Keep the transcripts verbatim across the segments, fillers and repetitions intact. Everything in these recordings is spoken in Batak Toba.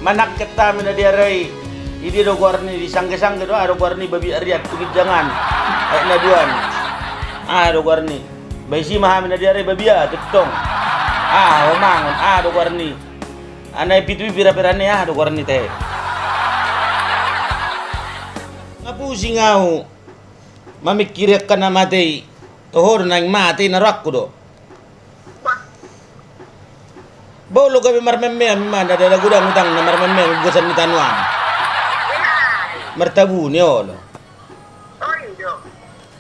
Manangkep hami na di ari i. Idia do goarni, di sanggesangge do, aha do goarni, babiat riat tu ginjangan. Aek na duan. Aha do goarni. Baisi ma hami na di ari i, babiat tongtong. Aha, homangon, aha do goarni. Ana i pitu i pira-pira ni, aha do goarni, tahe. Nga pusing ahu. Mamingkiri angka na mate i. Toho do naeng mate i, na rohangku do. Bah, olo gabe marmeam-meam ima, ndada godang utangna marmeam-meam di bagasan ni tano an. Martabuni olo.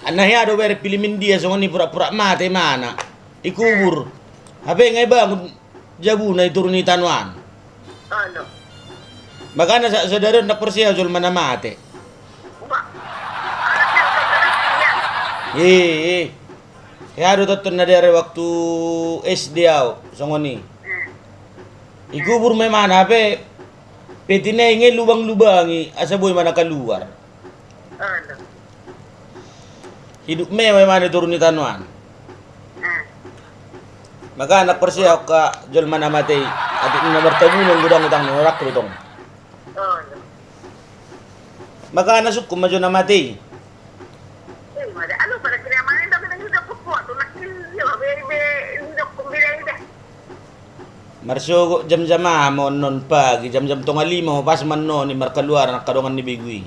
Anna hea do bereng pilimin dia songon i, pura-pura mate imana. Ikubur. Hape nga ibangun jabuna i toru ni tano an. Makana sa-, sadari on ndang porsea jolma na mate. He, he. Hea do tonton na di ari waktu S D au songon i. Ikubur ma imana, hape petina i nga ilubang-lubangi asa boi ma na kaluar. Hidup ma imana i toru ni tano an. Makana ndang porsea au angka jolma na mate i. Atik ninna martabuni on, godang utangna, na rohangku do tong. Makana sungkun ma jo na mate i. Marsogot jam-jam aha ma on, non pagi, jam-jam tonga lima ma pas ma on i markaluaran angka dongan ni begu i.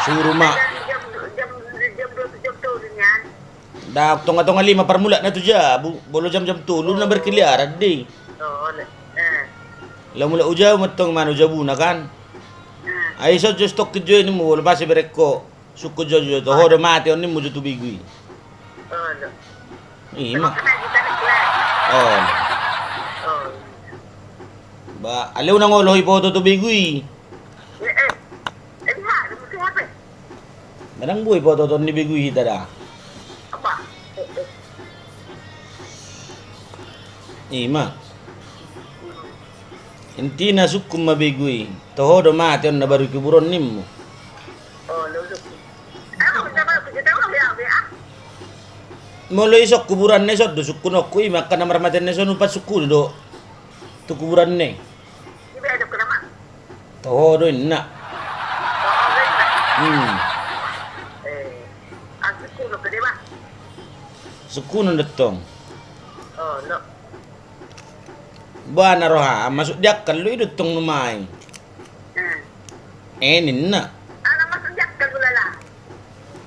Suru ma. Ndang, tonga-tonga lima parmulakna tu jabu, molo jam-jam tolu na markeliaran do i. Laho mulak tu jabu ma tong, imana tu jabuna kan. Ai ison jo, sitongkin jo i nimmu, molo pas ibereng ho. Sungkun jo, jo, toho do mate on nimmu jo tu begu i. Ima. Ba, alai unang olo ho iboto tu begu i. Manang boi bototon ni begu i hita da. Ima. Intina sungkun ma begu i. Toho do mate on na baru ikubur on nimmu. Molo ison kuburanna, ison do sungkunonku, ima angka na marmate na ison, umpat sungkuni do tu kuburanna. Toho do inna. Hmm. Sungkunon do tong. Ba na roha masuk di akal do i do tong, nuaeng. E ninna.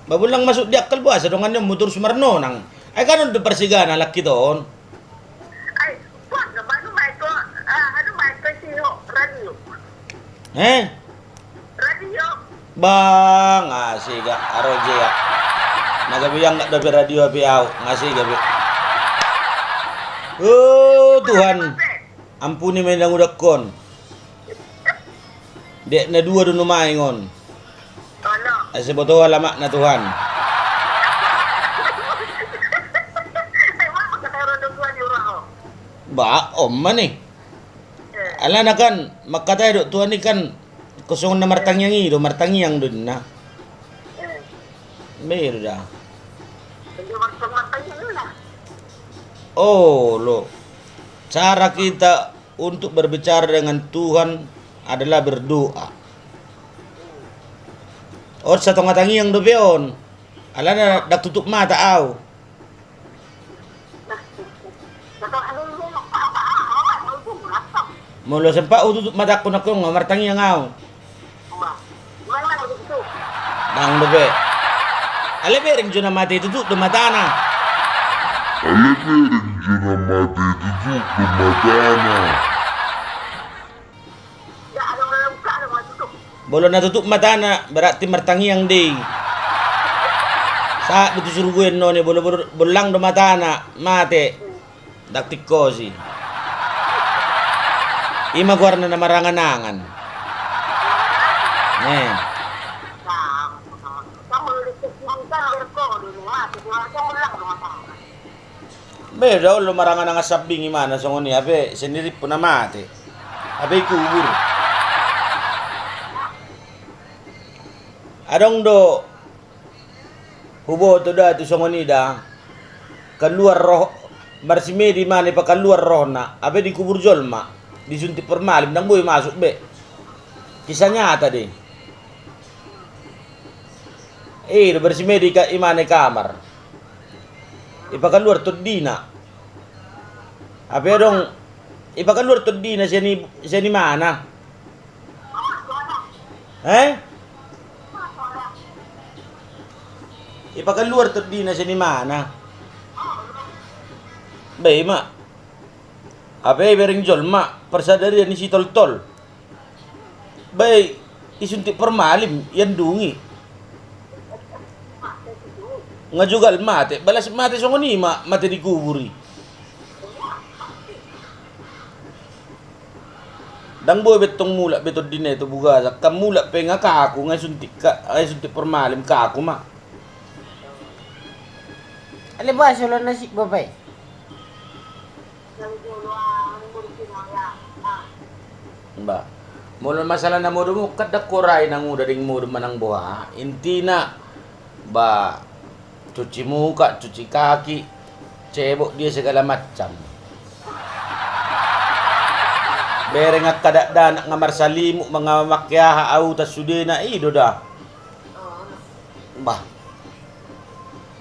Ba bolang masuk di akal, boasa dongan ni on motor sumarnonang. Ai kan on do parsigana lakki ton. Eh? Ba nga sega, aro jea. Na gabe iangkat dope radio ape au, nga sega be. O Tuhan, ampuni ma inangudakkon. Dek na dua do nuaeng on. Asa boto alamatna Tuhan. Ba on ma ni. Alana kan mangkatai do Tuhan i kan, songon na martangiang i do, martangiang do inna. Be do da. Olo. Cara kita untuk berbicara dengan Tuhan adalah berdoa. On satonga tangiang dope on. Alana ndang tutup mata au. Molo sempat hututup matangku nangkin on, nga martangiang au. Ndang dope. Alai bereng jo na mate i, tutup do matana. Alai bereng jo na mate i, tutup do matana. Molo na tutup matana, berarti martangiang do i. Sahat do tu surgo i annon i, molo, molo bolang do matana, mate. Ndang tingkos i. Ima goarna na marangan-angan. Be da, olo marangan-angan sambing imana songon i, hape sendiri pun na mate. Hape ikubur. Adong do huboto da tu songon i da. Kaluar roh, marsimedi imana, ipakaluar rohna, hape dikubur jolma. disuntik formalin, ndang boi masuk be. Kisah nyata do i. I do bersimedi ka imana i kamar. Ipakaluar tondina. Hape adong ipakaluar tondina sian i, sian imana. Eh? Ipakaluar tondina sian imana. Ba i ma. Hape ibereng jolma parsadarian ni si Toltol. Ba i, isuntik formalin, iandungi. Nga jugal mate, balas mate songon i ma, mate di kubur i. Ndang boi be tong mulak be tondina i tu Bugasa, kan mulak pe nga kaku, nga isuntik ka, nga isuntik formalin kaku ma. Ale ba, solan nasib bapa i. Ba, molo masalah na modom kan ndang hurai nang uda deng modom manang boha. Intina ba cuci muka, cuci kaki, cebok dia segala macam. Bereng angka dakdanak nga marsalimut, nga mamangke aha, autan sudena, i do da. Bah.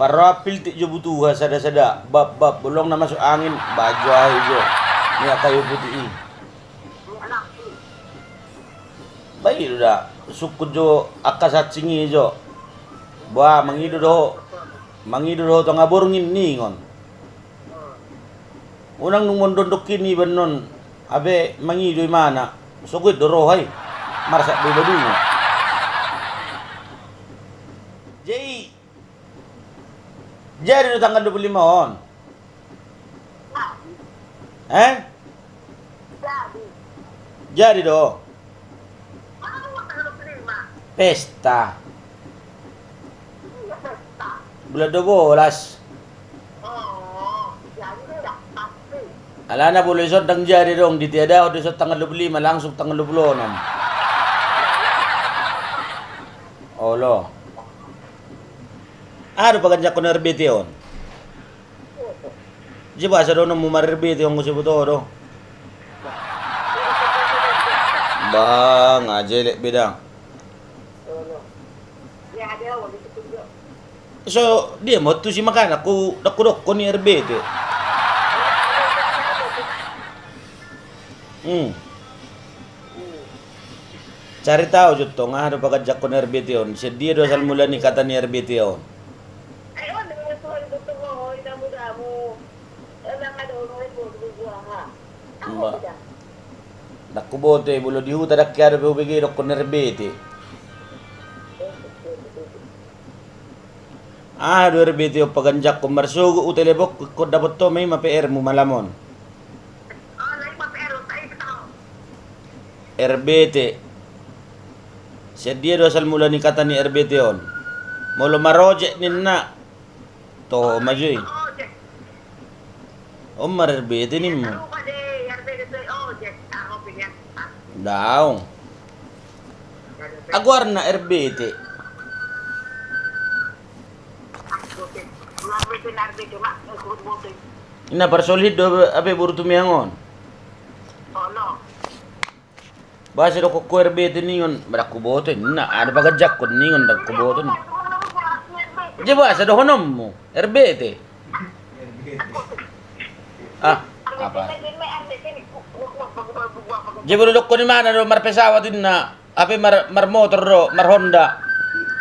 Parrohapil tik jo butuha sada-sada, bab-bab bolong na masuk angin, bajo ahi jo. Niak kayu putih i. Bah, i do da, sungkun jo angka sansing i jo. Bah, mangido do ho, mangido do ho tonga borngin ningon. Unang nunga ndondok i niba annon, hape mangido imana, so get do roha i, marsak do iba dungo. Jadi, jadi do tanggal dua puluh lima on? Eh? Jadi do. Pesta. Bulan dua belas. Alana molo dison ndang jadi dong, ditiadahon dison tanggal dua puluh lima, langsung tanggal dua puluh enam. Olo. Aha do paganjangkon R B T on? Jadi boasa dohononmu mar-R B T on, muse boto do. Bah, nga jelek be da. So dia ma tu si makana ku, ndang kudokkon i R B T. Hmm. Carita ho jo tong, aha do paganjangkon R B T on? Sian dia do asal mula ni kata ni R B T on? Ba, ndang huboto i, molo di huta ndang hea dope hubege dokkon R B T. Aha do R B T on paganjangkon? Marsogot huteleponku ingkon dapot ho ma i ma P R-mu malam on. R B T. Sian dia do asal mula ni kata ni R B T on? Molo marojek ninna, toho ma jo i. On ma R B T nimmu. Daong. Aha goarna R B T? Ina parsolhot do hape boru Tumiang on. Boasa dohononku R B T ningon? Ndang huboto ninna, aha do paganjangkon ningon, ndang huboto ninna. Jadi boasa dohononmu R B T? Ah, apa? Jadi molo dokkon imana do marpesawat ninna, hape mar-, marmotor do, marhonda.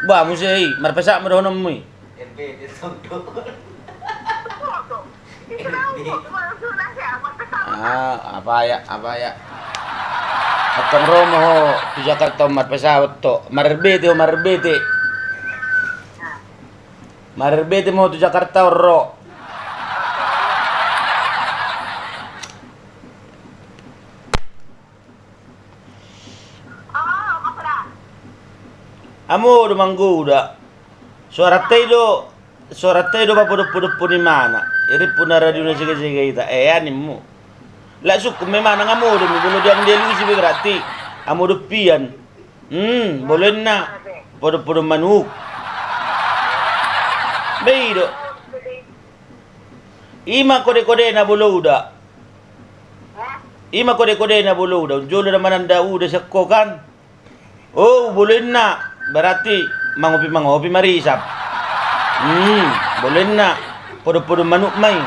Bah, muse i, marpesawat ma dohononmu i. Ah, apa ya, apa ya? Antong ro ma ho tu Jakarta on marpesawat ho, mar-R B T ho, mar-R B T. Mar-R B T ma ho tu Jakarta on ro. Hamu do manggoda. Soaranta i do, soaranta i do papodompodop ni imana. Irimpu na radio na segasega hita. Ea nimmu. Laos sungkun ma imana nga modom i, molo diang dialusi be berarti. Hamu do pian. Hmm, molo ninna podompodop manuk. Be i do. I ma kodekodena molo uda. Ima kode-kodena bolou da, jolo da mananda uda sian ho kan. Oh, boleh inna. Berarti mangopi-mangopi marisap. Hmm, boleh inna. Podo-podo manuk ma i.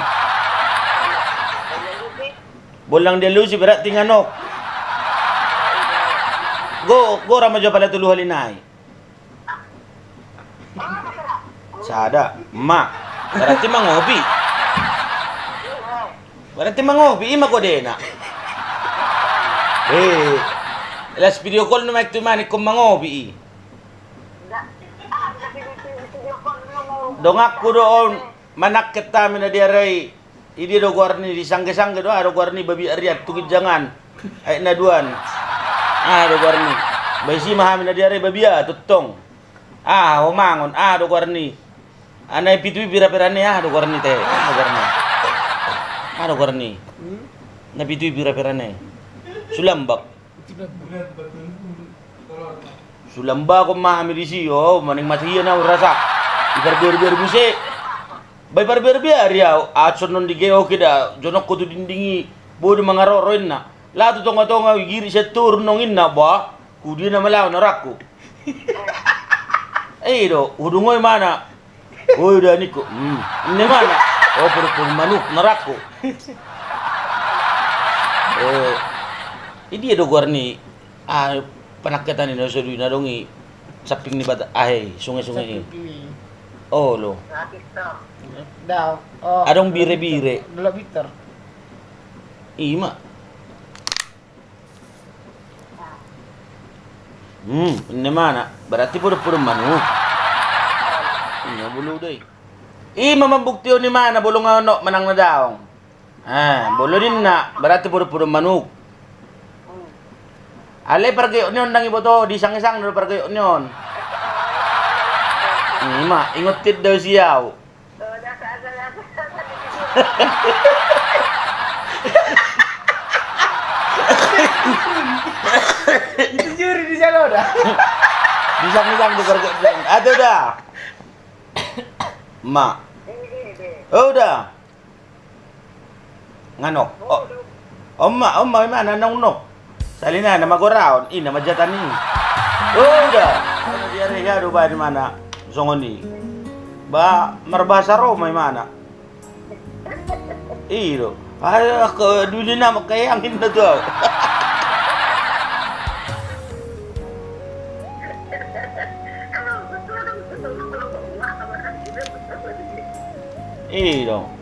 Bollang dialusi berarti nganok. Go, go ra ma jo pala tolu hali nai. Sada, ma. Berarti mangopi. Berarti mangopi, ima kodena. Eh, las video call nunga tu mani ko mangopi i. Donganku do on manangke hami na diarai. Idia do goarni, di sangge-sangge do, aha do goarni, babi arian tu ginjangan. Aek na duan. Aha do goarni. Baisi ma hami na diarai babi a, tontong. Aha, homangon, aha do goarni. Ana i pitu i pira-pira ni, aha do goarni te. Aha do goarni. Aha do goarni. Na pitu i pira-pira ni. Sulambak. Sulambakon ma hami disi, o, maning mate ia na urasa. Iparbiar-biar muse. Ba iparbiar-biar ia, ason non di geo keda, jonok ho tu dinding i, bodo mangaroro inna. Laho tu tonga-tonga, giri sian toru nong inna, ba, hudia na malaho na rakku. I do, hudungoi mana. Oi da ningku. Hmm. Inna mana. O, podo-podo manuk na rakku. Eh, idia do goarni. Ah, panangketan i na so dui na dong i samping ni bata, ah, eh, sungai-sungai i. Samping ni. Olo. Dao. Oh, adong bire-bire. Dolok Biter. Ima. Hmm, inna mana? Berarti podo-podo manuk. Inna bolou do i. Ima mambuktihon i mana bolong anok manang na daong. Ah, bolong inna, berarti podo-podo manuk. Alai pargayok ni on ndang iboto, di sangge-sangge do pargayok ni on. Ima, ingot hit do siau. Itu juri di sana udah. Di sangge-sangge do pargayok ni on. Ate uda. Ma. O uda. Nganok. O, on ma, on ma, imana naung nok. Sahali nai na magoraon, i na manjatan i. O uda. Diare ia do ba imana songon i. Ba marbahasa Roma imana. I do. Ayo, ke dunia nama kayang inna tu au. I do.